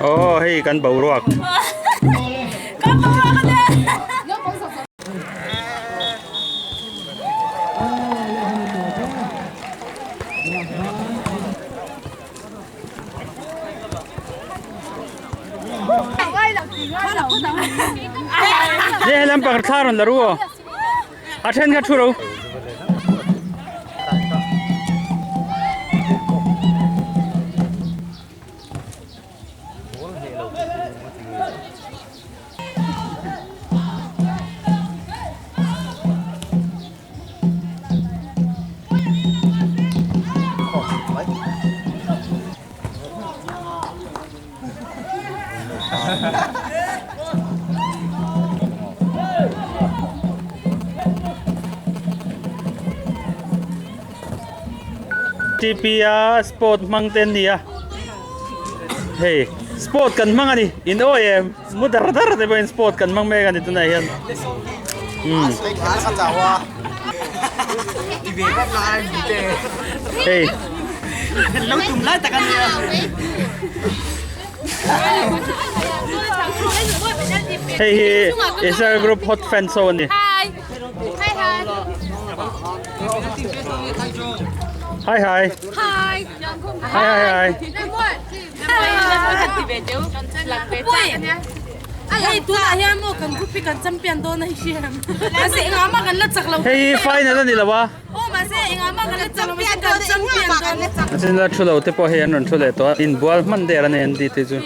Aw hei kan boruak. Le helam pakhat thla rawn la ru aw a then kha thu ro. TPA sport hmang te an ni a hei sport kan hmang a ni in awi em mu dar dar te pawhin sport kan hmang mek a ni tunah hian umm hei hei hi Israel group hot fans ho a ni. Hi hi. Hi. Hi hi hi. Hei tunah hian maw kan group hi kan champion dawn a hi hriat ang. Mahse engah mah kan la chak lo. Hei hi final a ni lo a. Aw mahse engah mah kan la chak lo mahse kan champion dawn. A chin la thu lo te pawh hei an rawn thu leh tawh a inbual hman der a ni an tih te chu.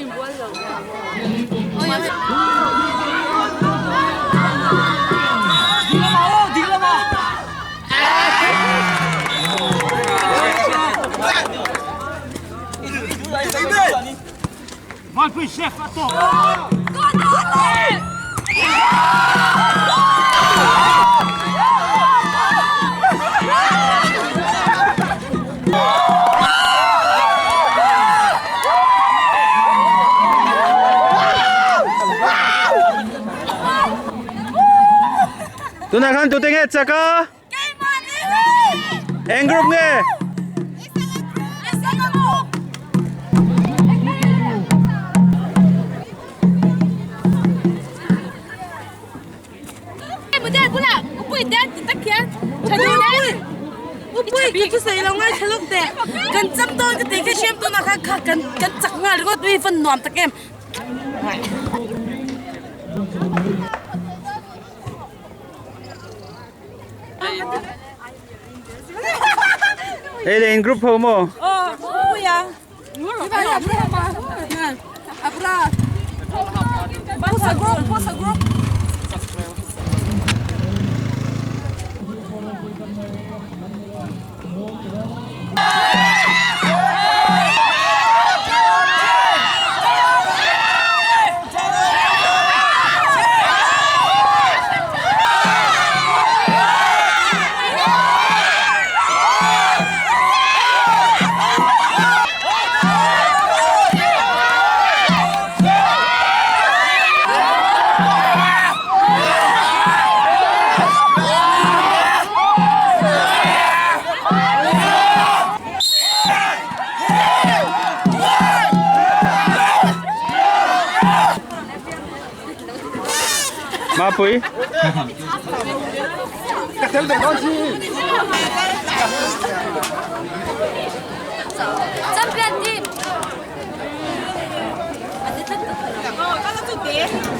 Tunah khan tute nge chak a? Eng group nge? Kan cham dawn ka tih kha hriam tunah khan kha kan kan chak nghal ringawt mai hi van nuam tak em. Hei le in group ho maw? Mapui. Champion team.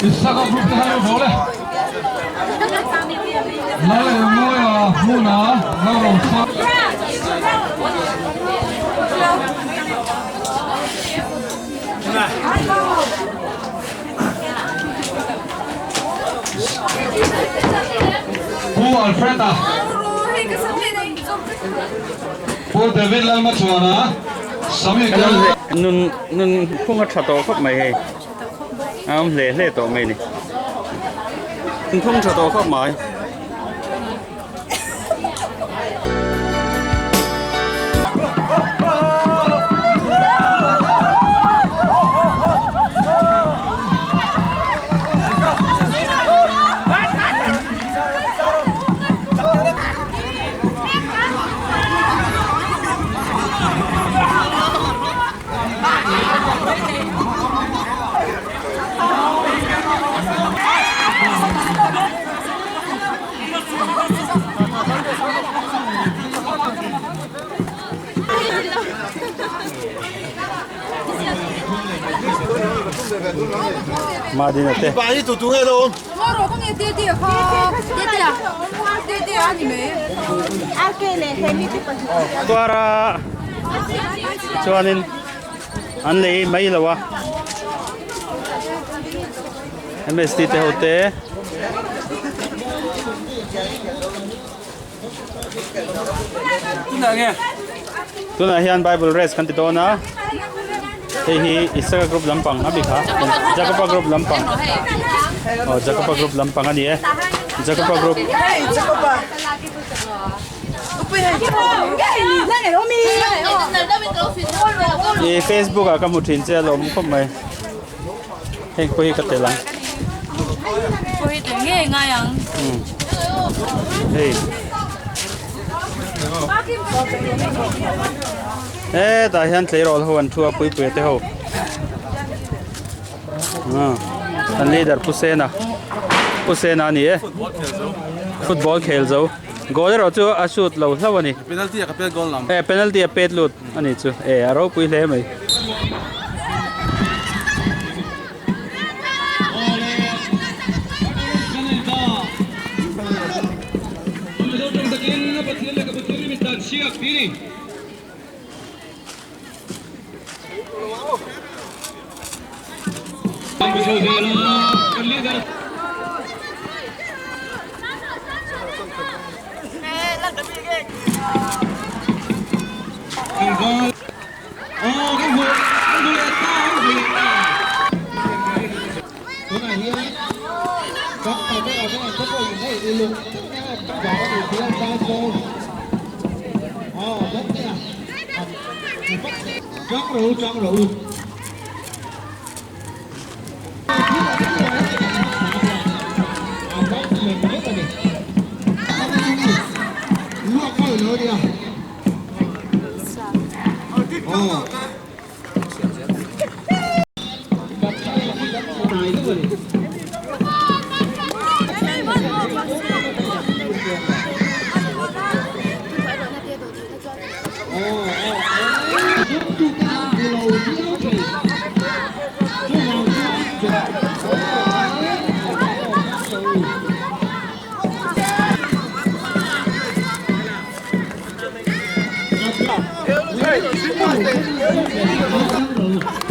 Isaka group te han ball e. Lal Engmawia hmuna Lalrosa. Pu Alfred-a. Pu David Lalmachuana. Sami Kel. Nun nun phung a tha tawh khawp mai hei. A awm hle hle tawh mai ni. Nun phung tha tawh khawp mai. Madina te. Tuara chuanin an lei mai lo a MST te ho te. Tunah hian Bible race kan ti dawn a hei hi Isaka group lampang a bik a Jacoba group lampang aw Jacoba group lampang a ni e Jacoba group i Facebook ah ka hmu thin che a lawm khawp mai heng pawh hi ka tel ang hei hetah hian tleirawl ho an thu a puipuia te ho an leader pu sena pu sena a ni e football khel zo goal erawh chu a shoot lo hlauh a ni penalty a ka pet goal lam e penalty a pet lut a ni chu e a ropui hle mai.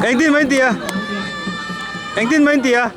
Engtin mai tia? Engtin mai tia?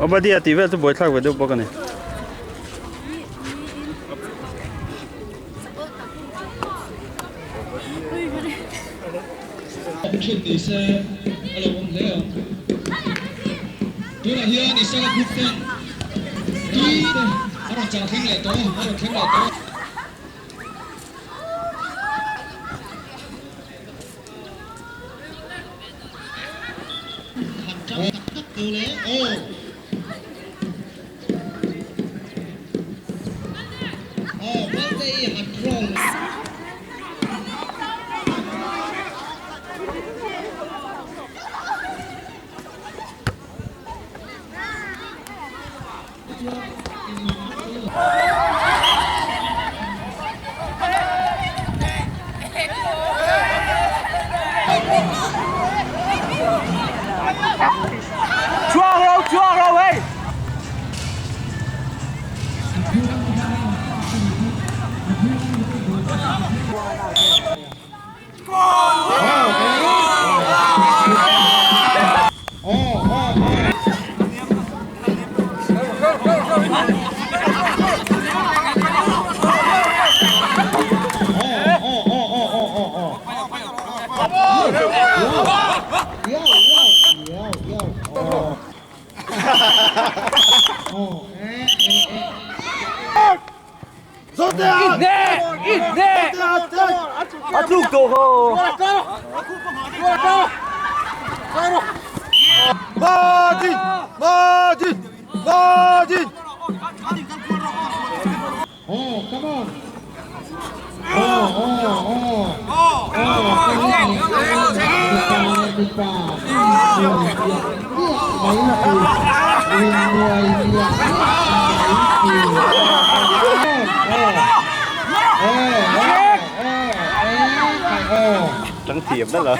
Obadia tih vel chu buaithlak ve deuh bawk a ni. Tang thiam na la.